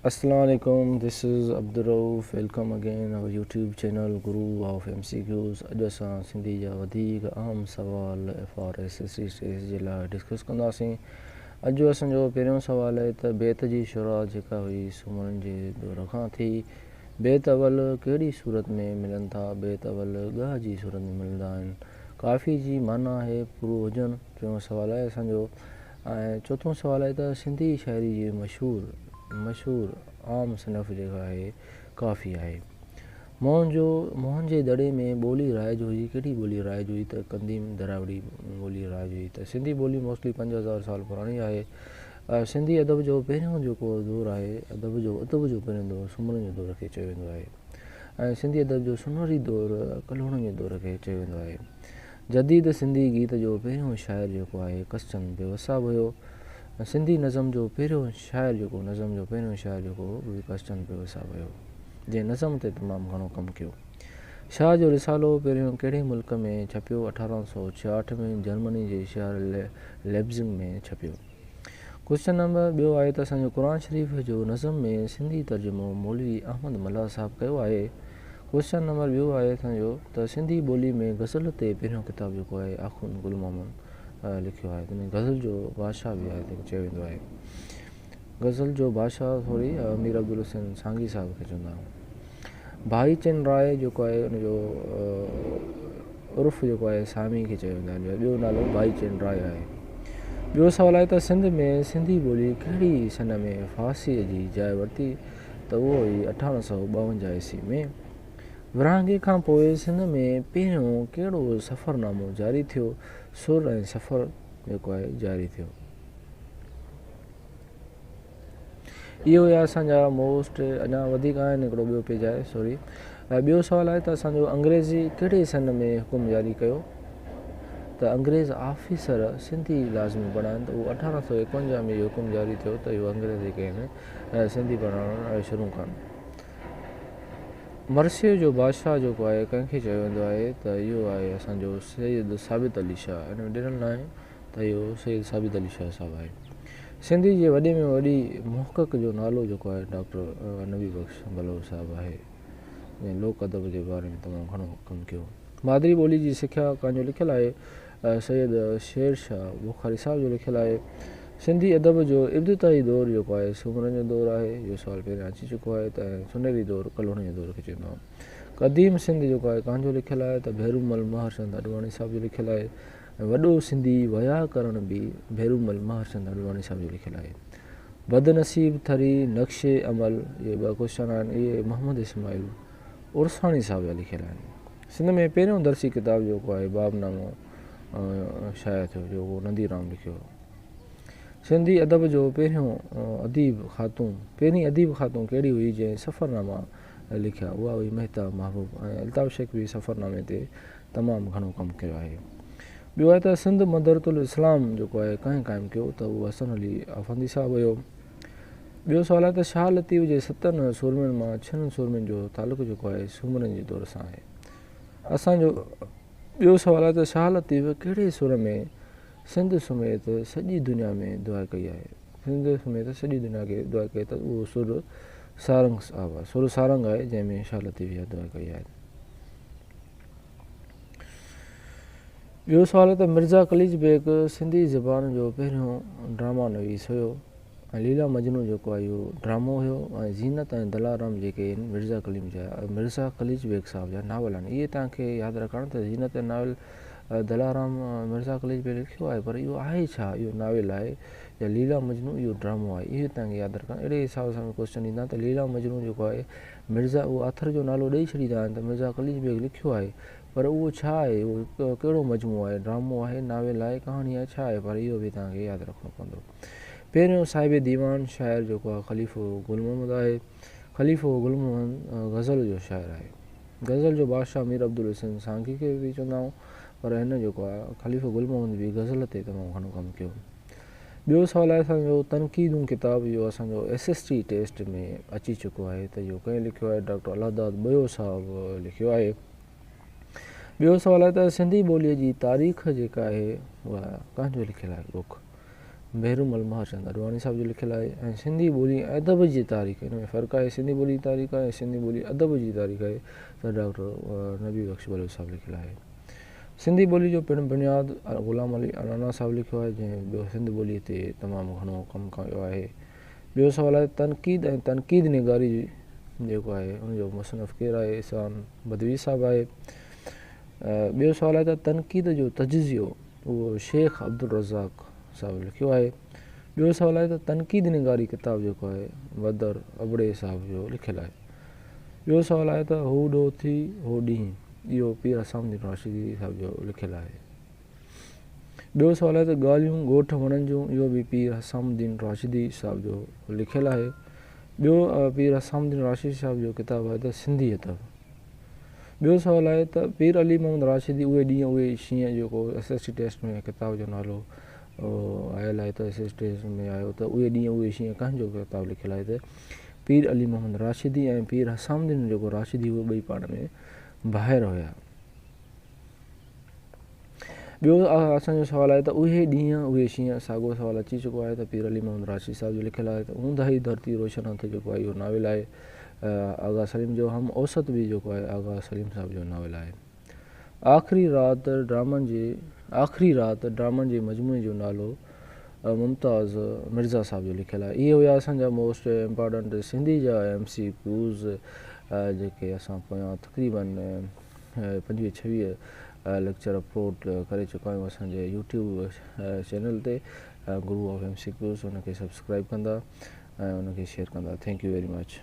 السلام عليڪم this is Abdul Rauf welcome again our YouTube channel Guru of M C Qs اڄ اسان سنڌي جا وڌيڪ اهم سوال F R S S C test جي لاء ڊسڪس ڪنداسين اڄ جو اسان جو پهريون سوال آهي ته بيت جي شروعات جيڪا هئي سومرن جي دور کان ٿي بيت اول ڪهڙي صورت ۾ ملن ٿا بيت اول ڳهه جي صورت ۾ ملندا آهن ڪافي جي معنيٰ آهي پورو هجڻ ٽيون سوال آهي اسان جو ۽ چوٿون سوال آهي ته سنڌي شاعري جي مشهور مشهور عام صنف جيڪا آهي ڪافي آهي. موهن جو موهن جي دڙي ۾ ٻولي رائج هئي ڪهڙي ٻولي رائج هئي ته قديم دراوڙي ٻولي رائج هئي ته سنڌي ٻولي موسٽلي 5000 سال پراڻي آهي سنڌي ادب جو پهريون جيڪو دور آهي ادب جو ادب جو پهريون دور سومرن جو دور کي چيو ويندو آهي ۽ سنڌي ادب جو سونهري دور ڪلهوڙن جي دور کي چيو ويندو آهي. جديد سنڌي گيت جو پهريون شاعر جيڪو آهي ڪسچن بيوس صاحب هيو ۽ سنڌي نظم جو پهريون شاعر جيڪو نظم جو پهريون شاعر جيڪو هو اهو ڪسچن بيوس صاحب هيو جنهن نظم تي تمام گهڻو ڪم ڪيو. شاهه جو رسالو پهريون ڪهڙي ملڪ ۾ ڇپيو؟ 1866 ۾ جرمني جي شهر ليپزگ ۾ ڇپيو. ڪوئسچن نمبر ٻيو آهي ته اسان جو قرآن شريف جو نظم ۾ سنڌي ترجمو مولوي احمد ملاح صاحب ڪيو آهي. ڪوئسچن نمبر ٻيو آهي اسان جو ته سنڌي ٻولي ۾ غزل تي پهريون ڪتاب جيڪو آهي آخوند گل محمد لکيو آهي تنهن غزل جو بادشاهه به آهي تنهن چيو ويندو آهي غزل جو بادشاهه سوري مير عبدالحسين سانگي صاحب کي چوندا آهن ڀائي چن راء جيڪو آهي ان جو عرف جيڪو آهي سامي کي چيو ويندو آهي ٻيو نالو ڀائي چن راء آهي ٻيو سوال آهي ته سنڌ ۾ سنڌي ٻولي ڪهڙي سن ۾ فارسيء جي جاء ورتي ته اهو هئي 1852 عيسوي ۾. ورهاڱي کان پوء سنڌ ۾ پهريون ڪهڙو سفرنامو جاري ٿيو؟ سر ۽ سفر جيڪو آهي جاري ٿيو. اهي هيا اسان جا موسٽ اڃا وڌيڪ آهن هڪڙو ٻيو پيج آهي سوري ٻيو سوال آهي ته اسان جو انگريزي ڪهڙي سن ۾ حڪم جاري ڪيو ته انگريز آفيسر سنڌي لازمي پڙهائن ته اهو 1851 ۾ اهو حڪم جاري ٿيو ته اهو انگريز جيڪي آهن ۽ سنڌي پڙهائڻ شروع ڪن. مرثيي جو بادشاهه جيڪو آهي ڪنهن کي چيو ويندو آهي ته اهو آهي اسان جو سيد ثابت علي شاهه ان ۾ ڏنل ناهي ته اهو سيد ثابت علي شاهه صاحب آهي. سنڌي جي وڏي ۾ وڏي محقق جو نالو جيڪو آهي ڊاڪٽر نبي بخش بلوچ صاحب آهي جنهن لوڪ ادب جي باري ۾ تمام گهڻو ڪم ڪيو. مادري ٻولي جي سکيا ڪنهن جو لکيل آهي؟ سيد شير شاهه بخاري صاحب جو لکيل آهي. سنڌي ادب جو ابتدائي دور جيڪو آهي سومرن جو دور آهي. اهو سوال پهريان اچي چڪو آهي ته سنهري دور ڪلهوڙن جي دور کي چئبو آهي. قديم سنڌ جيڪو آهي ڪنهن جو لکيل آهي ته ڀيرومل مهرچند آڏواڻي صاحب جو لکيل آهي ۽ وڏو سنڌي ويا ڪرڻ به ڀيرومل مهرچند آڏواڻي صاحب جو لکيل آهي. بدنصيب ٿري نقش عمل اهي ٻه ڪوئسچن آهن اهي محمد اسماعيل عرساڻي صاحب جا لکيل آهن. سنڌ ۾ پهريون درسي ڪتاب جيڪو آهي باب نامو شايع ٿيو جيڪو نندي رام لکيو هو. سنڌي ادب جو پهريون اديب خاتون پهرين اديب خاتون ڪهڙي هئي جنهن سفرناما لکيا اها هئي مهتا محبوب ۽ الطاف شيخ به سفرنامي تي تمام گهڻو ڪم ڪيو آهي. ٻيو آهي ته سنڌ مدرت الاسلام جيڪو آهي ڪنهن قائم ڪيو ته اهو حسن علي آفندي صاحب هيو. ٻيو سوال آهي ته شاهه لطيف جي ستن سورمين مان ڇهن سورمين جو تعلق جيڪو آهي سومرن جي دور سان آهي. اسان جو ٻيو سوال آهي ته شاهه لطيف ڪهڙي سر ۾ سنڌ سميت سڄي دنيا ۾ دعا ڪئي آهي؟ سنڌ سميت سڄي دنيا کي دعا ڪئي ته اهو سر سارنگ صاحب آهي سر سارنگ آهي جنهن ۾ شاهه لطيف اها دعا ڪئي آهي. ٻيو سوال آهي ته مرزا قليچ بيگ سنڌي زبان جو پهريون ڊراما نويس هيو. ۽ ليلا مجنون جيڪو آهي اهو ڊرامو هيو ۽ زينت ۽ دلارام جيڪي آهن مرزا ڪليم جا مرزا قليچ بيگ صاحب جا ناول آهن اهي توهان کي ياد رکڻ ته زينت ناول دلارام مرزا قليچ بيگ لکيو آهي پر اهو آهي ڇا اهو ناول آهي يا ليلا مجنون اهو ڊرامو آهي اهو توهان کي ياد رکڻ اهڙي حساب سان ڪوشچن ايندا ته ليلا مجنون جيڪو آهي مرزا اهو آٿر جو نالو ڏئي ڇڏيندا آهن ته مرزا قليچ بيگ لکيو آهي پر اهو ڇا آهي اهو ڪهڙو مجموعو آهي ڊرامو آهي ناول آهي ڪهاڻي آهي ڇا آهي پر اهو به توهان کي ياد رکڻو پوندو پهريون صاحب ديوان شاعر جيڪو آهي خليفو گل محمد آهي. خليفو گل محمد غزل جو شاعر آهي. غزل جو بادشاهه مير عبدالحسين سانگي کي به چوندا آهيون پر هن جيڪو آهي خليفو گل محمد به غزل تي تمام گهڻو ڪم ڪيو. ٻيو سوال آهي اسان جو تنقيدون ڪتاب اهو اسان جو ايس ايس ٽي ٽيسٽ ۾ اچي چڪو آهي ته اهو ڪنهن لکيو آهي ڊاڪٽر الله داد ٻيو صاحب لکيو آهي. ٻيو سوال آهي ته سنڌي ٻوليء جي تاريخ جيڪا آهي اها ڪنهن جو لکيل آهي بوڪ؟ ڀيرومل مهرچند اڏواڻي صاحب جو لکيل آهي ۽ سنڌي ٻولي ۽ ادب جي تاريخ ان ۾ فرق آهي سنڌي ٻولي جي تاريخ آهي ۽ سنڌي ٻولي ادب جي تاريخ آهي ته ڊاڪٽر نبي بخش بلوچ صاحب لکيل آهي. سنڌي ٻولي جو پڻ بنياد غلام علي الانا صاحب لکيو آهي جنهن ٻيو سنڌ ٻولي تي تمام گهڻو ڪم ڪيو آهي. ٻيو سوال آهي تنقيد ۽ تنقيد نگاري جيڪو آهي ان جو مصنف ڪير آهي احسان بدوي صاحب آهي. ٻيو سوال آهي ته تنقيد جو تجزيو اهو شيخ عبدالرزاق صاحب لکيو آهي. ٻيو سوال آهي ته تنقيد نگاري ڪتاب جيڪو آهي بدر ابڙي صاحب جو لکيل آهي. ٻيو سوال آهي ته هو ڏوهه ٿي هو ڏينهن اهو پير حسام الدين راشدي صاحب جو لکيل آهي. ٻيو سوال آهي ته ڳالهيون ڳوٺ وڻن جون اهو به پير حسام الدين راشدي صاحب جو لکيل آهي. ٻيو پير حسام الدين راشدي صاحب جو ڪتاب آهي ته سنڌي ادب. ٻيو سوال آهي ته پير علي محمد راشدي اهي ڏينهن اهي شينهن جيڪو ايس ايس ٽي ٽيسٽ ۾ ڪتاب جو نالو آيل آهي ته ايس ايس ٽي ٽيسٽ ۾ آيو ته اهي ڏينهن اهي شينهن ڪنهن جو ڪتاب لکيل آهي ته پير علي محمد راشدي ۽ پير حسام الدين جيڪو راشدي هو ٻئي پاڻ ۾ ڀائر هيا. ٻيو اسان جو سوال آهي ته اهي ڏينهن اهي شينهن ساڳو سوال اچي چڪو آهي ته پير علي محمد راشدي صاحب جو لکيل آهي ته اونداهي ڌرتي روشن هٿ جيڪو آهي اهو ناول آهي آغا سليم جو هم اوسط به جيڪو آهي آغا سليم صاحب جو ناول آهي. آخري رات ڊرامن جي آخري رات ڊرامن جي مجموعي جو نالو ممتاز مرزا صاحب جو لکيل آهي. اهي هيا اسان جا موسٽ امپارٽنٽ سنڌي جا ايم سي ڪيوز جيڪي اسان پويان تقريبن 25 26 ليڪچر اپلوڊ ڪري چڪا آهيون اسان جي يوٽيوب چينل تي گرو آف ايم سي ڪيوز ان کي سبسڪرائب ڪندا ۽ ان کي شيئر ڪندا thank you very much.